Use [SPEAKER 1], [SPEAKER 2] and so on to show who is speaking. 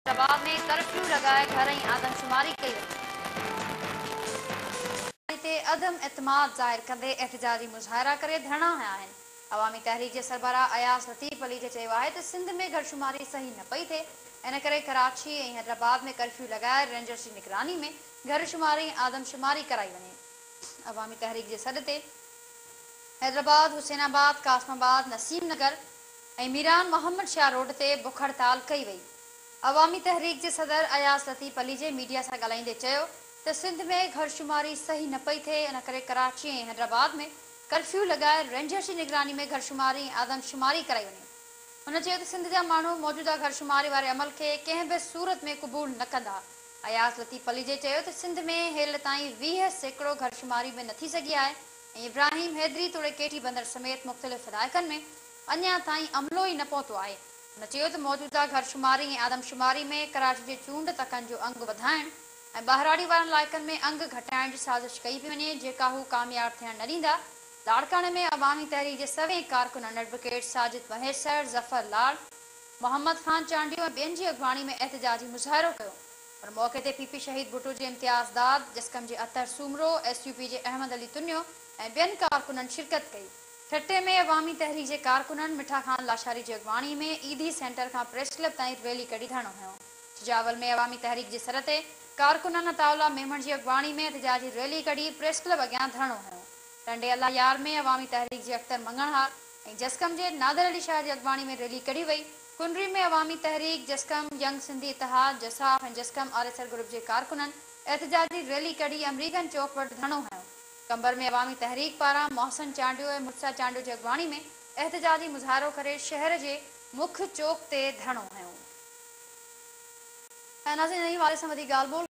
[SPEAKER 1] Hyderabad ۾ curfew لڳائي گهر ۽ آدمشماري ڪئي وڃي. تي عدم اعتماد ظاهر ڪندي احتجاجي مظاهرا ڪري ڌرڻا هنيا آهن. عوامي تحريڪ جي سربراهه اياز لطيف پليجي چيو آهي ته سنڌ ۾ گهرشماري صحيح نه پئي ٿئي ان ڪري ڪراچي ۽ حيدرآباد ۾ ڪرفيو لڳائي رينجرز جي نگراني ۾ گهرشماري ۽ آدمشماري ڪرائي وڃي. عوامي تحريڪ جي سڏ تي حيدرآباد، حسين آباد، قاسم آباد، نسيم نگر ۽ ميران محمد شاهه روڊ تي بک هڙتال ڪئي وئي. عوامي تحريڪ جي صدر اياز لطيف پليجي ميڊيا سان ڳالهائيندي چيو ته سنڌ ۾ گهرشماري صحيح نه پئي ٿئي ان ڪري ڪراچي ۽ حيدرآباد ۾ ڪرفيو لڳائي رينجرز جي نگراني ۾ گهرشماري ۽ آدمشماري ڪرائي وڃي. هن چيو ته سنڌ جا ماڻهو موجوده گهرشماري واري عمل کي ڪنهن به صورت ۾ قبول نه ڪندا. اياز لطيف پليجي چيو ته سنڌ ۾ هيل تائين 20% گهرشماري به نه ٿي سگهي آهي ۽ ابراهيم حيدري توڙي ڪيٽي بندر سميت مختلف علائقن ۾ اڃا تائين عملو ئي نه پهتو آهي. هن چيو ته موجوده گهرشماري ۽ آدمشماري ۾ ڪراچي جي چونڊ تڪن جو انگ وڌائڻ ۽ ٻهراڙي وارن علائقن ۾ انگ گهٽائڻ جي سازش ڪئي پئي وڃي جيڪا هو ڪامياب ٿيڻ نه ڏيندا. لاڙڪاڻي ۾ عوامي تحريڪ جي سوين ڪارڪنن ايڊووڪيٽ ساجد مهيسر، ظفر لاڙ، محمد خان چانڊيو ۽ ٻين جي اڳواڻي ۾ احتجاجي مظاهرو ڪيو. ان موقعي تي پي پي شهيد ڀٽو جي امتياز داد، جسقم جي Athar Soomro, S U P جي احمد علي تنيو ۽ ٻين ڪارڪنن شرڪت ڪئي. ٺٽي ۾ عوامي تحريڪ جي ڪارڪنن مٺا خان لاشاري جي اڳواڻي ۾ ايڌي سينٽر کان پريس ڪلب تائين ريلي ڪڍي ڌرڻو هنيو. سجاول ۾ عوامي تحريڪ جي سڏ تي ڪارڪنن عطاء الله ميمڻ جي اڳواڻي ۾ احتجاجي ريلي ڪڍي پريس ڪلب اڳيان ڌرڻو هنيو. ٽنڊي الله يار ۾ عوامي تحريڪ جي اختر مڱڻهار ۽ جسقم جي نادر علي شاهه جي اڳواڻي ۾ ريلي ڪڍي وئي. ڪنري ۾ عوامي تحريڪ، جسقم، ينگ سنڌي اتحاد، جساف ۽ جسقم آريسر گروپ جي ڪارڪنن احتجاجي ريلي ڪڍي آمريڪن چوڪ وٽ ڌرڻو هنيو. قمبر ۾ عوامي تحريڪ پاران محسن چانڊيو ۽ مرتضيٰ چانڊيو جي اڳواڻي ۾ احتجاجي مظاهرو ڪري شهر جي مک چوڪ تي ڌرڻو هنيو. ۽ ناظرين انهي حوالي سان وڌيڪ ڳالهه ٻولهه.